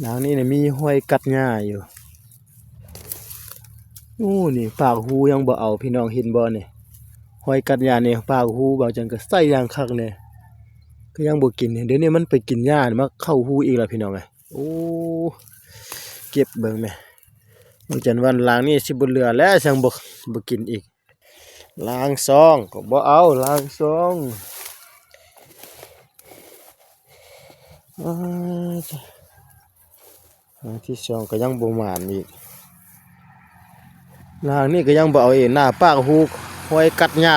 ຫຼັງນີ້ນະມີຮອຍກັດຫຍ້າຢູ່. ໂອ້ ນີ້ປາກຮູຍັງບໍ່ເອົາ ພີ່ນ້ອງເຫັນບໍ່ນີ້? ຮອຍກັດຫຍ້ານີ້ປາກຮູ ບ່າວຈັນກໍໃສ່ຢ່າງຄັກແນ່ ກໍຍັງບໍ່ກິນ. ດຽວນີ້ມັນໄປກິນຫຍ້າ ມາເຂົ້າຮູອີກແລ້ວ ພີ່ນ້ອງເອີຍ. ໂອ້ ເກັບເບິ່ງແມ້ ບ່າວຈັນວ່າຫຼັງນີ້ຊິບໍ່ເຫຼືອແລ້ວ ຈັ່ງບໍ່ ບໍ່ກິນອີກ. ຫຼັງສອງກໍບໍ່ເອົາ ຫຼັງສອງ ອາ ຫຼັງທີສອງກໍຍັງບໍ່ໝານອີກ. ຫຼັງນີ້ກໍຍັງບໍ່ເອົາອີກ ໜ້າປາກຮູ ຮອຍກັດຫຍ້າ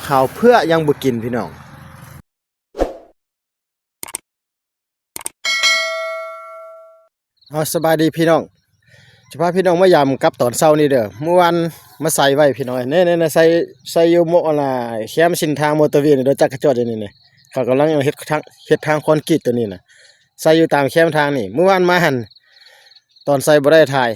ຂາວເຜືອກ ຍັງບໍ່ກິນ ພີ່ນ້ອງ. ເອົາ ສະບາຍດີພີ່ນ້ອງ ຈະພາພີ່ນ້ອງມາຢາມກັບຕອນເຊົ້ານີ້ເດີ. ມື້ວານມາໃສ່ໄວ້ພີ່ນ້ອງ ແນ່ໆ ໃສ່ ໃສ່ຢູ່ໝົກອັນນ່າ ແຄມເສັ້ນທາງມໍເຕີເວນີ້ ລົດຈັກກະຈອດຢູ່ນີ້ ເຂົາກຳລັງເຮັດທາງ ເຮັດທາງຄອນກຣີດຕົວນີ້ນະ ໃສ່ຢູ່ຕາມແຄມທາງນີ້. ມື້ວານມາຫັ້ນ ຕອນໃສ່ບໍ່ໄດ້ຖ່າຍ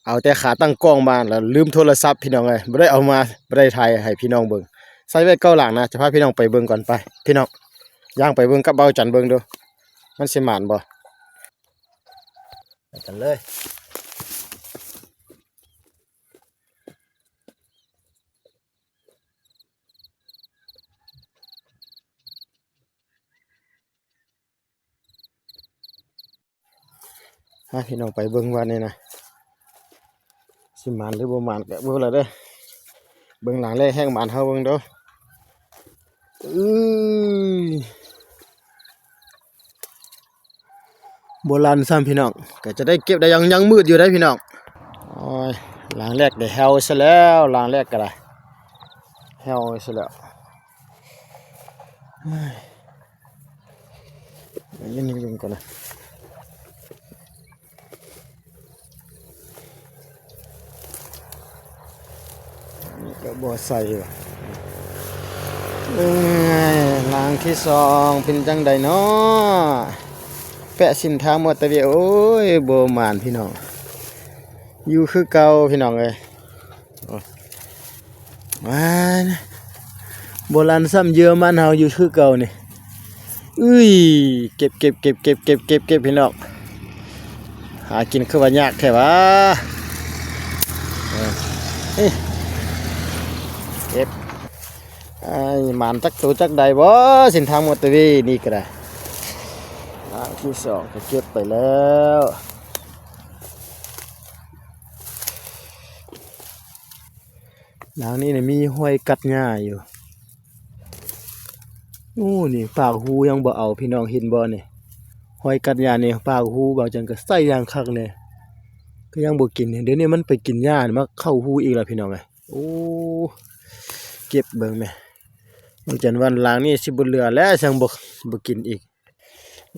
ເອົາແຕ່ຂາຕັ້ງກ້ອງມາ ແລ້ວລືມໂທລະສັບ ພີ່ນ້ອງເອີຍ ບໍ່ໄດ້ເອົາມາ ບໍ່ໄດ້ຖ່າຍໃຫ້ພີ່ນ້ອງເບິ່ງ. ໃສ່ໄວ້ເກົ້າຫຼັງນະ ຈະພາພີ່ນ້ອງໄປເບິ່ງກ່ອນ ໄປ ພີ່ນ້ອງ ຍ່າງໄປເບິ່ງກັບບ່າວຈັນເບິ່ງດູ ມັນຊິໝານບໍ່ ໄປກັນເລີຍ. ພາພີ່ນ້ອງໄປເບິ່ງວ່ານີ້ນະ ຊິໝານຫຼືບໍ່ໝານກະບໍ່ຮູ້ລະເດີ. ເບິ່ງຫຼັງແລກແຮງໝານເຮົາເບິ່ງດູ. ອື ບໍ່ລັ່ນຊ້ຳພີ່ນ້ອງ ກະຈະໄດ້ເກັບໄດ້ ຍັງ ຍັງມືດຢູ່ເດ້ພີ່ນ້ອງ. ໂອ້ຍ ຫຼັງແລກໄດ້ແຫ້ວຊະແລ້ວ ຫຼັງແລກກະໄດ້ແຫ້ວຊະແລ້ວ. ເອີຍ ໄປເບິ່ງກ່ອນນະ ນີ້ກະບໍ່ໃສ່ຫວາ. ເອີຍ ຫຼັງທີສອງເປັນຈັ່ງໃດນໍ ແປະເສັ້ນທາງມໍເຕີເວ. ໂອ້ຍ ບໍ່ໝານພີ່ນ້ອງ ຢູ່ຄືເກົ່າພີ່ນ້ອງເອີຍ. ມານະ ບໍ່ລັ່ນຊ້ຳ ເຢື່ອມັນເຮົາຢູ່ຄືເກົ່ານີ້. ອຶ້ຍ ເກັບ ເກັບ ເກັບ ເກັບ ເກັບ ເກັບ ພີ່ນ້ອງ ຫາກິນຄືວ່າຍາກແທ້ຫວາ. ເອີ ເອີ ເກັບ ອ້າຍ ໝານຈັກໂຕຈັກໃດບໍ່ ເສັ້ນທາງມໍເຕີເວນີ້ກະໄດ້. ຫຼັງທີສອງກະເກັບໄປແລ້ວ. ຫຼັງນີ້ນະມີຮອຍກັດຫຍ້າຢູ່. ໂອ້ ນີ້ປາກຮູຍັງບໍ່ເອົາ ພີ່ນ້ອງເຫັນບໍ່ນີ້? ຮອຍກັດຫຍ້ານີ້ ປາກຮູ ບ່າວຈັນກໍໃສ່ຢ່າງຄັກແນ່ ກໍຍັງບໍ່ກິນ. ດຽວນີ້ມັນໄປກິນຫຍ້າ ມາເຂົ້າຮູອີກແລ້ວ ພີ່ນ້ອງເອີຍ. ໂອ້ ເກັບເບິ່ງແມ້ ບ່າວຈັນວ່າຫຼັງນີ້ຊິບໍ່ເຫຼືອແລ້ວ ຈັ່ງບໍ່ ບໍ່ກິນອີກ.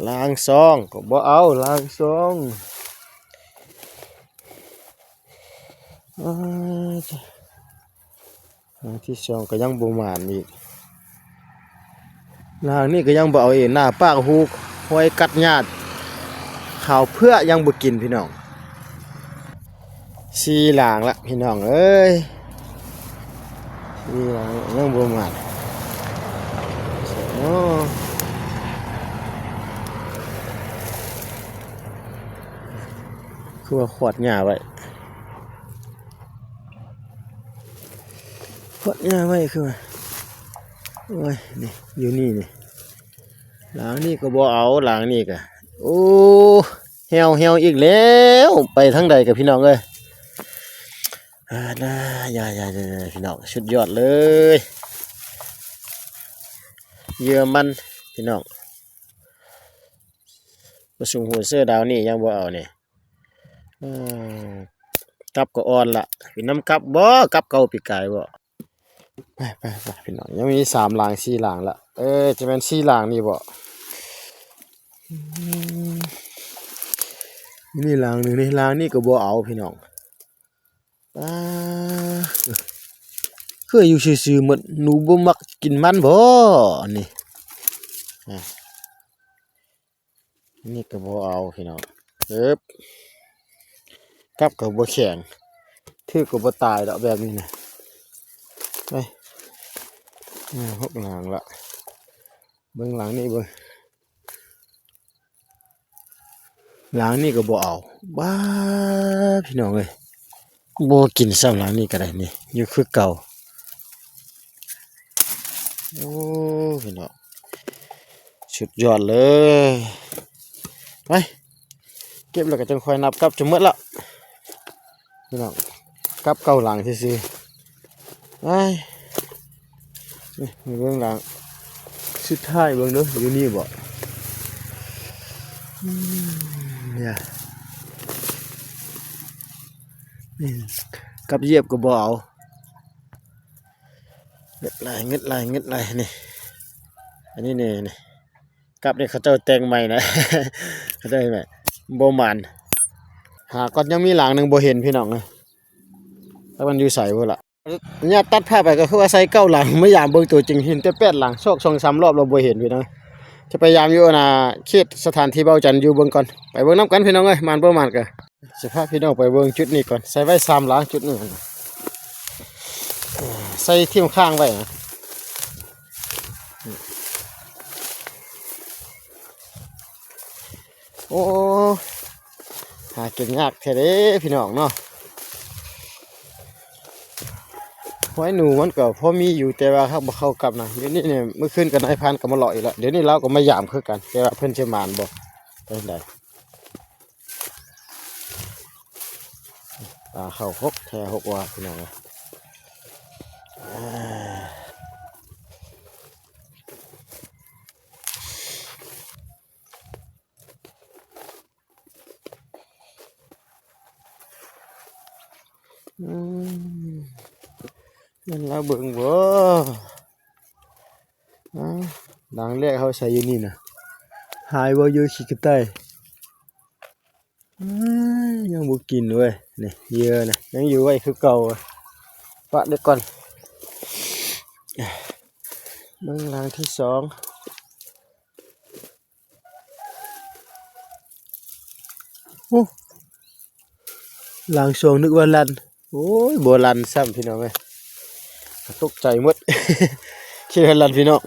ຫຼັງສອງກໍບໍ່ເອົາ ຫຼັງສອງ ອາ ຫຼັງທີສອງກໍຍັງບໍ່ໝານອີກ. ຫຼັງນີ້ກໍຍັງບໍ່ເອົາອີກ ໜ້າປາກຮູ ຮອຍກັດຫຍ້າ ຂາວເຜືອກ ຍັງບໍ່ກິນ ພີ່ນ້ອງ. ສີ່ຫຼັງລະພີ່ນ້ອງເອີຍ ສີ່ຫຼັງຍັງບໍ່ໝານເນາະ. ຄືວ່າຂວດຫຍ້າໄວ້ ຂວດຫຍ້າໄວ້ຄືວ່າ ໂອ້ຍ ນີ້ ຢູ່ນີ້ນີ້. ຫຼັງນີ້ກໍບໍ່ເອົາ ຫຼັງນີ້ກະ ໂອ້ ແຫ້ວ ແຫ້ວອີກແລ້ວ ໄປທາງໃດກະ ພີ່ນ້ອງເອີຍ. ອາ ນາ ຢ່າ ຢ່າ ຢ່າ ພີ່ນ້ອງ ສຸດຍອດເລີຍ ເຢື່ອມັນ ພີ່ນ້ອງ. ປາຊຸງຫົວເສືອດາວນີ້ຍັງບໍ່ເອົານີ້. ເອີ ກັບກໍອ່ອນລະ ເປັນນຳກັບບໍ່ ກັບເກົ່າປີກາຍບໍ່? ໄປ ໄປ ໄປ ພີ່ນ້ອງ ຍັງມີສາມຫຼັງ ສີ່ຫຼັງລະ ເອີ ຈະແມ່ນສີ່ຫຼັງນີ້ບໍ່? ອືມ ນີ້ຫຼັງໜຶ່ງນີ້ ຫຼັງນີ້ກໍບໍ່ເອົາ ພີ່ນ້ອງ. ປາ ຄືຢູ່ຊື່ໆໝົດ ໜູບໍ່ມັກກິນມັນບໍ່ອັນນີ້? ອາ ນີ້ກໍບໍ່ເອົາ ພີ່ນ້ອງ ເອີບ ກັບກໍບໍ່ແຂງ ຖືກກໍບໍ່ຕາຍດອກແບບນີ້ນະ. ໄປ ອາ ຫົກຫຼັງລະ ເບິ່ງຫຼັງນີ້ເບິ່ງ. ຫຼັງນີ້ກໍບໍ່ເອົາ. ບ້າ ພີ່ນ້ອງເອີຍ ບໍ່ກິນຊ້ຳ. ຫຼັງນີ້ກໍໄດ້ນີ້ ຢູ່ຄືເກົ່າ. ໂອ້ ພີ່ນ້ອງ ສຸດຍອດເລີຍ. ໄປ ເກັບແລ້ວກໍຈັ່ງຄ່ອຍນັບກັບ ຈະໝົດລະ ພີ່ນ້ອງ. ກັບເກົ້າຫຼັງຊື່ໆ. ໄປ ນີ້ ເບິ່ງຫຼັງສຸດທ້າຍເບິ່ງເດີ້ ຢູ່ນີ້ບໍ່? ອືມ ຢ່າ ນີ້ ກັບຢຽບກໍບໍ່ເອົາ. ເງືອດຫຼາຍ ເງືອດຫຼາຍ ເງືອດຫຼາຍ. ນີ້ ອັນນີ້ນີ້ ນີ້ ກັບນີ້ເຂົາເຈົ້າແຕ່ງໃໝ່ນະ ເຂົາເຈົ້າເຮັດໃໝ່. ບໍ່ໝານ ຫາກ່ອນ. ຍັງມີຫຼັງໜຶ່ງບໍ່ເຫັນ ພີ່ນ້ອງເອີຍ ຈັກມັນຢູ່ໃສພຸ້ນລະ. ໄລຍະຕັດພາບໄປກໍຄືວ່າໃສ່ເກົ້າຫຼັງ ມາຢາມເບິ່ງຕົວຈິງ ເຫັນແຕ່ແປດຫຼັງ ຊອກສອງສາມລອບແລ້ວບໍ່ເຫັນ ພີ່ນ້ອງ. ຈະໄປຢາມຢູ່ ອັນນ່າ ເຂດສະຖານທີ່ເວົ້າຈັນຢູ່ເບິ່ງກ່ອນ. ໄປເບິ່ງນຳກັນ ພີ່ນ້ອງເອີຍ ໝານບໍ່ໝານກໍ ຊິພາພີ່ນ້ອງໄປເບິ່ງຈຸດນີ້ກ່ອນ. ໃສ່ໄວ້ສາມຫຼັງ ຈຸດນີ້ ໃສ່ຖິ້ມຄ້າງໄວ້ນະ. ໂອ້ ຫາກິນຍາກແທ້ເດ້ ພີ່ນ້ອງເນາະ. ຫອຍໜູມັນກໍພໍມີຢູ່ ແຕ່ວ່າຫາກບໍ່ເຂົ້າກັບນະ. ດຽວນີ້ນີ້ ມື້ຄືນກໍນາຍພານກໍມາເລາະອີກແລ້ວ. ດຽວນີ້ລາວກໍມາຢາມຄືກັນ ແຕ່ວ່າເພິ່ນຊິໝານບໍ່ ໄປທາງໃດ. ປາເຂົ້າຫົກແທ້ຫົກວ່າ ພີ່ນ້ອງເອີຍ. ອືມ ແມ່ນລາວເບິ່ງບໍ່? ອ້າວ ຫຼັງແລກເຮົາໃສ່ຢູ່ນີ້ນະ ຫາຍບໍ່? ຢູ່ຂີ້ກະຕ່າຍ. ອ້າຍ ຍັງບໍ່ກິນເວີຍ. ນີ້ ເຫຍື່ອນະ ຍັງຢູ່ໄວ້ຄືເກົ່າ. ປະໄດ້ກ່ອນ. ເບິ່ງຫຼັງທີສອງ. ໂອ້ ຫຼັງສອງນຶກວ່າລັ່ນ. ໂອ້ຍ ບໍ່ລັ່ນຊ້ຳ ພີ່ນ້ອງເອີຍ ຕົກໃຈໝົດ ຄິດວ່າລັ່ນ ພີ່ນ້ອງ.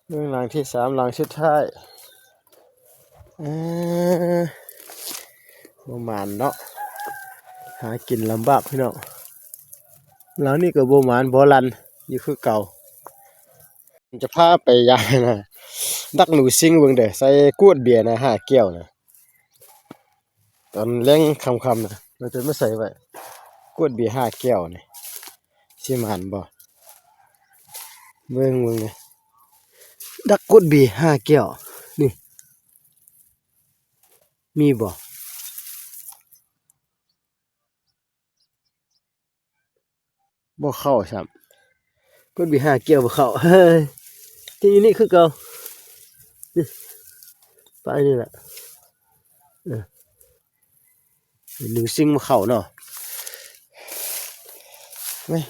ເບິ່ງຫຼັງທີສາມ ຫຼັງສຸດທ້າຍ. ເອີ ບໍ່ໝານເນາະ ຫາກິນລຳບາກ ພີ່ນ້ອງ. ຫຼັງນີ້ກໍບໍ່ໝານ ບໍ່ລັ່ນ ຢູ່ຄືເກົ່າ. ຈະພາໄປຢາມນະ ດັກໜູຊິງເບິ່ງເດີ້ ໃສ່ກວດເບຍນະ ຫ້າແກ້ວນະ. ຕອນແລງຄ່ຳໆນະ ເຮົາຈະມາໃສ່ໄວ້ ກວດເບຍຫ້າແກ້ວນີ້ ຊິໝານບໍ່? ເບິ່ງ ເບິ່ງນີ້ ດັກກວດເບຍຫ້າແກ້ວນີ້ ມີບໍ່? ບໍ່ເຂົ້າຊ້ຳ. ກວດເບຍຫ້າແກ້ວບໍ່ເຂົ້າ. ເຮີ້ຍ ທີ່ນີ້ຄືເກົ່າ. ນີ້ ໄປນີ້ລະ. ເອີ ໜູຊິງບໍ່ເຂົ້າເນາະ. ແມ່ນ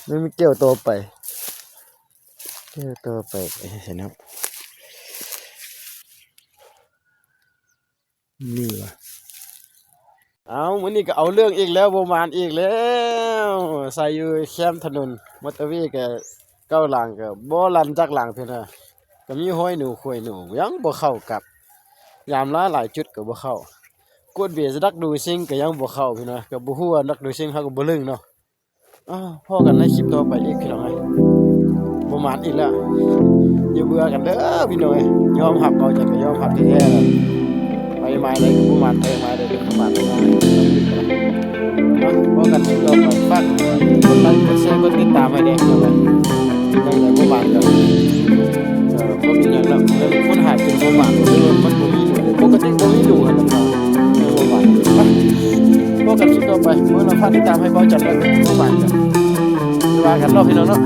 ແມ່ນແກ້ວຕໍ່ໄປ ແກ້ວຕໍ່ໄປ. ເອີ ເຫັນແລ້ວ ນີ້ຫວາ. ເອົາ ມື້ນີ້ກໍເອົາເລື່ອງອີກແລ້ວ ບໍ່ໝານອີກແລ້ວ. ໃສ່ຢູ່ແຄມຖະໜົນມໍເຕີເວ ກໍເກົ້າຫຼັງ ກໍບໍ່ລັ່ນຈັກຫຼັງເທື່ອນະ. ກໍມີຮອຍໜູ ຂວາຍໜູ ຍັງບໍ່ເຂົ້າກັບ. ຢາມຫຼາຍໆຈຸດກໍບໍ່ເຂົ້າ. ກວດເບຍສະດັກດູຊິງກໍຍັງບໍ່ເຂົ້າ ພີ່ນ້ອງ. ກໍບໍ່ຮູ້ວ່າດັກດູຊິງເຮົາກໍບໍ່ລຶ້ງເນາະ. ອ້າວ ພໍ້ກັນໃນຄລິບຕໍ່ໄປອີກ ພີ່ນ້ອງເອີຍ. ບໍ່ໝານອີກແລ້ວ ຢ່າເບື່ອກັນເດີ້ ພີ່ນ້ອງເອີຍ. ຍອມຮັບ ເອົາຈັ່ງໃດກໍຍອມຮັບແທ້ໆ. ໄປໝາຍໃດກໍບໍ່ໝານ ໄປໝາຍໃດກໍບໍ່ໝານ ພີ່ນ້ອງເອີຍ. ພໍ້ກັນຄລິບຕໍ່ໄປ ຝາກກົດໄລ ກົດແຊ ກົດຕິດຕາມໃຫ້ແດ່ ພີ່ນ້ອງເອີຍ. ຈັ່ງໃດບໍ່ໝານກໍ ເອີ ບໍ່ເປັນຫຍັງດອກ. ຄົນຫາກິນບໍ່ໝານ ມັນບໍ່ມີ ປົກກະຕິບໍ່ມີດູກະ ບໍ່ໝານ. ໄປ ພໍ້ກັນຄລິບຕໍ່ໄປ. ເບິ່ງແລ້ວຝາກຕິດຕາມໃຫ້ເບົາຈັນເດີ້ ບໍ່ໝານກໍ ວ່າກັນເນາະ ພີ່ນ້ອງເນາະ.